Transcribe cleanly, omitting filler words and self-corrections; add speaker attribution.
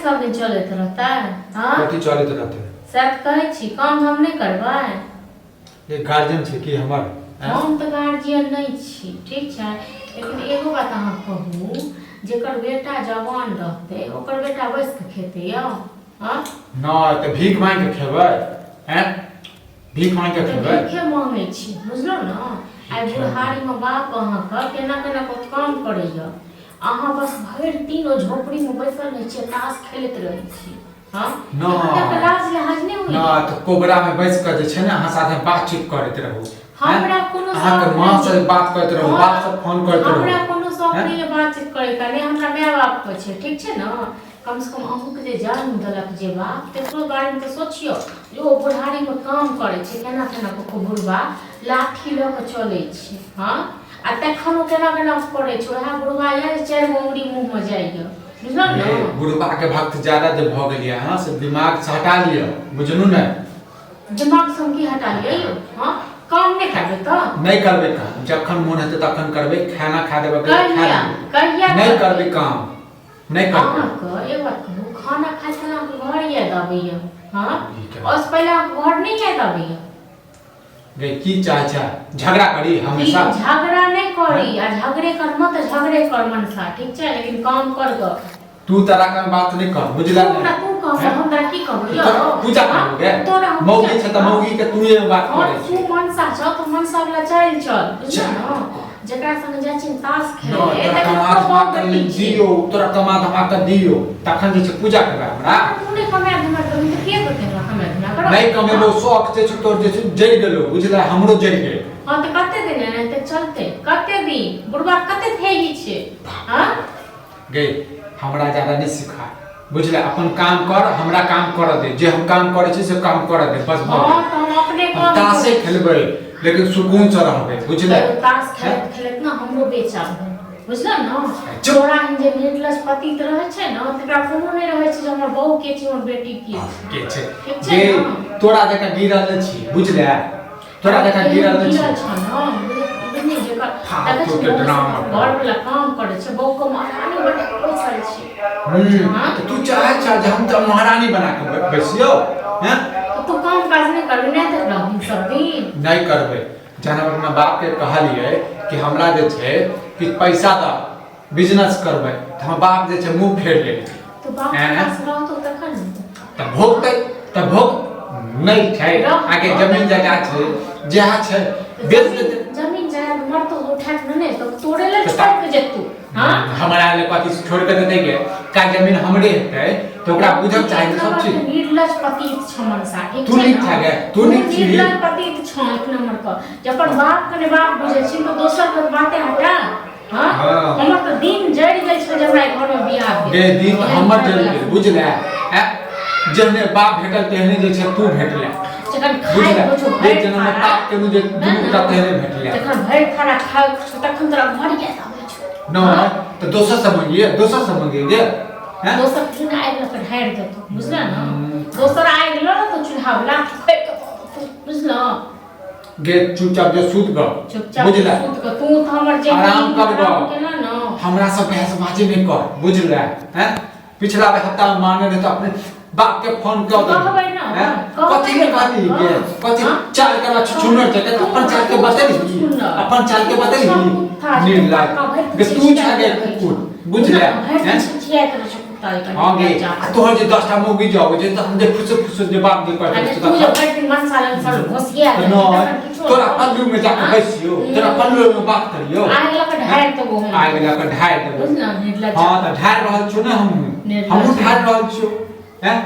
Speaker 1: सब दिन चलैत रहतै? हँ,
Speaker 2: कथी चलैत रहतै?
Speaker 1: सएह तऽ कहै छी, काम हम नहि करबै।
Speaker 2: ये गार्जियन छै की हमर? आँय?
Speaker 1: हम तऽ गार्जियन नहि छी, ठीक छै, लेकिन एगो बात अहाँ कहू, जेकर बेटा जवान रहतै ओकर बेटा बैस कऽ खेतै यौ? हँ?
Speaker 2: नहि तऽ भीख मांगि कऽ खेबै? आँय, भीख मांगि कऽ
Speaker 1: तऽ
Speaker 2: खेबै?
Speaker 1: भीखे मांगै छी, बुझलहुँ ने? आइ बुढ़ारीमे बाप अहाँके केना केना कऽ काम करैए, अहाँ बस भरि दिन ओ झोपड़ीमे बैसल रहै छियै, ताश खेलैत रहै छी। हँ?
Speaker 2: नहि।
Speaker 1: अहाँके लाज लिहाज नहि होइए?
Speaker 2: नहि तऽ कोबरा में बैस कऽ जे छै ने अहाँ साथे बातचीत करैत रहू।
Speaker 1: हमरा कोनो
Speaker 2: अहाँके
Speaker 1: शौक
Speaker 2: माँ
Speaker 1: नहि
Speaker 2: से
Speaker 1: अइ।
Speaker 2: बात करैत रहू,
Speaker 1: हँ,
Speaker 2: बाप से फोन करैत रहू।
Speaker 1: हमरा कोनो शौक
Speaker 2: हैं?
Speaker 1: नहि यऽ बातचीत करैके, नहि हमरा माय बापके छै, ठीक छै ने? कमसँ कम अहूँके जे जन्म देलक जे बाप, तकरो बारेमे तऽ सोचियौ जे ओ बुढ़ारीमे काम करै छै केना केना कऽ कऽ, बुढ़बा लाठी लऽ कऽ चलै छै। हँ, आ तखन ओ केना केना करै छै। उएह बुढ़बा यऽ जे चारि गो अङ्गुरी मुँहमे जाइए, बुझलहुँ ने?
Speaker 2: हे, बुढ़बा के भक्त ज्यादा जे भऽ गेलियै अहाँ से, दिमाग से हटा लिअ, बुझलू ने?
Speaker 1: दिमाग से हम की हटा लिअ यौ? हँ, काम नहि करबै तऽ?
Speaker 2: नहि करबै काम। जखन मोन हेतै तखन करबै। खाना खा देबै, खा
Speaker 1: कहिया?
Speaker 2: लेबै।
Speaker 1: कहिया?
Speaker 2: नहि करबै काम, नहि करबै।
Speaker 1: अहाँके एक बात कहू, खाना खाइ छलै अहाँके घर याद आबैए? हँ?
Speaker 2: ई केना?
Speaker 1: ओहिसँ पहिले अहाँके घर नहि याद आबैए?
Speaker 2: गे, की चाहै छै? झगड़ा करी हमेशा?
Speaker 1: झगड़ा नहि करी, आ झगड़े करम तऽ झगड़े कर मनसा, ठीक छै, लेकिन काम कर गऽ।
Speaker 2: तू तोरा के बात नहि कर, बुझला?
Speaker 1: तू हमरा तू कह,
Speaker 2: हैं?
Speaker 1: हम तोरा की कहबो यौ?
Speaker 2: तोरा पूजा
Speaker 1: हँ?
Speaker 2: करबो गे?
Speaker 1: तोरा हम
Speaker 2: मौगी
Speaker 1: पूजा-
Speaker 2: छै तऽ मौगी के तू ये बात
Speaker 1: हँ,
Speaker 2: करै
Speaker 1: तू
Speaker 2: छी।
Speaker 1: मनसा छौ तऽ मनसा वाला चालि चल, बुझल
Speaker 2: चल।
Speaker 1: ने? जेकरा संग जाइ छी ताश खेले,
Speaker 2: नहि, तोरा
Speaker 1: तकर
Speaker 2: कमा
Speaker 1: ओकर
Speaker 2: धमा
Speaker 1: बाप
Speaker 2: कऽ
Speaker 1: बेटी छै।
Speaker 2: दियौ, तोरा कमा धमा कऽ दियौ, तखन जे छै पूजा करबै हमरा?
Speaker 1: तू नहि कमा धमा करबही तऽ के देतै हमरा कमा धमा कर?
Speaker 2: नहि कमेबो, शौक जे छै तोर जे छै जरि गेलो, बुझला? हमरो जरि गेल।
Speaker 1: हँ, तऽ कते दिन एनाहिते चलतै? कते दिन बुढ़बा कते थेही छै? हँ?
Speaker 2: गे, हमरा ज्यादा नहि सिखा, बुझले? अपन काम कर, हमरा काम करऽ दे। जे हम काम करै छी से काम करऽ दे, बस भऽ
Speaker 1: हँ,
Speaker 2: गेल।
Speaker 1: तऽ हम अपने
Speaker 2: हम
Speaker 1: काम
Speaker 2: तासे
Speaker 1: करै छी।
Speaker 2: खेलबै, लेकिन सुकून से रहबै, बुझले?
Speaker 1: तऽ ताश खेलैत खेलैत ने हमरो बेचा भेल, बुझल ने?
Speaker 2: चुप।
Speaker 1: तोरा एहन जे निर्लज पतित रहै छै ने, तकरा कोनो नहि रहै छै जे हमर बहू के छै, हमर बेटी के छै।
Speaker 2: के छै?
Speaker 1: ठीक छै
Speaker 2: गे,
Speaker 1: ने?
Speaker 2: तोरा जकाँ गिरल नहि छी, बुझले? तोरा जकाँ गिरल नहि
Speaker 1: गिरल
Speaker 2: छी।
Speaker 1: छ ने, बुझली? जेकर देखै
Speaker 2: फालतू
Speaker 1: छी
Speaker 2: के ड्रामा।
Speaker 1: घर वाला काम करै छै, बहू के महारानी बना के बैसल छै। हाँ?
Speaker 2: तऽ तू चाहै छ जे हम तऽ महारानी बना के बैसियौ? हैं?
Speaker 1: तऽ तू काम काज नहि करबी? नहि देख रहबी सब दिन?
Speaker 2: नहि करबै। जहन हम अपना बाप के कहलियै कि हमरा जे छै कि पैसा दऽ, बिजनेस करबै, तऽ हमर बाप जे छै मुँह फेर लेलकै।
Speaker 1: तऽ बाप के
Speaker 2: हैं?
Speaker 1: पास रहतो तखन ने।
Speaker 2: तऽ भोगतै, तऽ भोग नहि छै। आगे जमीन जायदाद छै, जएह छै
Speaker 1: तऽ
Speaker 2: बेच
Speaker 1: जमीन
Speaker 2: देतै।
Speaker 1: जमीन जायदाद मरतो उठा के ने तऽ तोरे लेल
Speaker 2: तऽ
Speaker 1: छोड़ के जेतू? हाँ?
Speaker 2: हमरा ले कथी छोड़ के देतै गे? का जमीन हमरे हेतै तऽ ओकरा बुझक चाही ने सब चीज।
Speaker 1: निर्लज पतित छ मनसा, ठीक
Speaker 2: तू
Speaker 1: छै
Speaker 2: नीक
Speaker 1: ने?
Speaker 2: छे गे, तू नीक छी।
Speaker 1: निर्लज पतित छ एक नंबर के, जे अपन बाप के ने बाप बुझै छी तऽ दोसर के बाते हटा। हाँ?
Speaker 2: हाँ।
Speaker 1: हमर तऽ दिन जरि गेल छल जे हमरा घर में बियाह भेल।
Speaker 2: गे, दिन तऽ हमर जरि गेल, बुझले? ऐं, जेहने बाप भेटल तेहने जे छै तू भेटले।
Speaker 1: जखन खाइ
Speaker 2: बुझले?
Speaker 1: हो छौ भरि
Speaker 2: एक जन्म में
Speaker 1: थारा,
Speaker 2: पाप केलहुँ जे
Speaker 1: है
Speaker 2: दुनू
Speaker 1: ने?
Speaker 2: टा तेहने भेटले।
Speaker 1: जखन भरि थारा खाइ छौ तखन तोरा घर याद आबै छौ।
Speaker 2: नहि तऽ दोसर से मंगिए, दोसर से मंगिए गे। हैं?
Speaker 1: दोसर दिन आगि लऽ कऽ ढारि देतौ, बुझल ने? दोसर आगि लऽ लेतौ चूल्हा वला, ठोकि कऽ दऽ देतौ, बुझल?
Speaker 2: गे, चुपचाप जे सुत ग।
Speaker 1: चुपचाप
Speaker 2: बुझले?
Speaker 1: सुत कऽ तू तऽ हमर जे
Speaker 2: आराम कर गऽ।
Speaker 1: आराम केना ने।
Speaker 2: हमरा सब बहसबाजी नहि कर, बुझले? हैं, पिछला बेर हफ्ता में मारने रहे तऽ अपने बाप के फोन कऽ देली।
Speaker 1: कहबै ने,
Speaker 2: हैं?
Speaker 1: कहबै
Speaker 2: कथी के
Speaker 1: ने।
Speaker 2: कहली गे?
Speaker 1: हाँ।
Speaker 2: कथी?
Speaker 1: हाँ।
Speaker 2: चाल के बाद छुछुनर छै तऽ अपन चाल के बतेली,
Speaker 1: छुछुनर।
Speaker 2: अपन चाल के बतेली।
Speaker 1: कुत्ता छै,
Speaker 2: निर्लज
Speaker 1: कुत्ता भरि
Speaker 2: गे, तू छा गे कुकुर, बुझले?
Speaker 1: भरि
Speaker 2: हैं?
Speaker 1: छिछियाइत रहै छै कुत्ता जकाँ।
Speaker 2: हाँ गे, आ तोहर जे 10टा मौगी जाओ जे, तऽ हम जे फुसुर फुसुर जे बाप जे करते
Speaker 1: अरे तू जे भरि दिन मनसा लग सर घोसिया
Speaker 2: तऽ नहि तोरा पल्लू में जाके बैसियो, तोरा पल्लू में बात करियो।
Speaker 1: आगि लऽ कऽ ढारि देबो हम।
Speaker 2: आगि लऽ कऽ ढारि देबो।
Speaker 1: बुझल निर्लज।
Speaker 2: हाँ, तऽ ढारि रहल छियौ ने हमहूँ।
Speaker 1: निर्लज।
Speaker 2: हमहूँ ढारि रहल छियौ। हैं?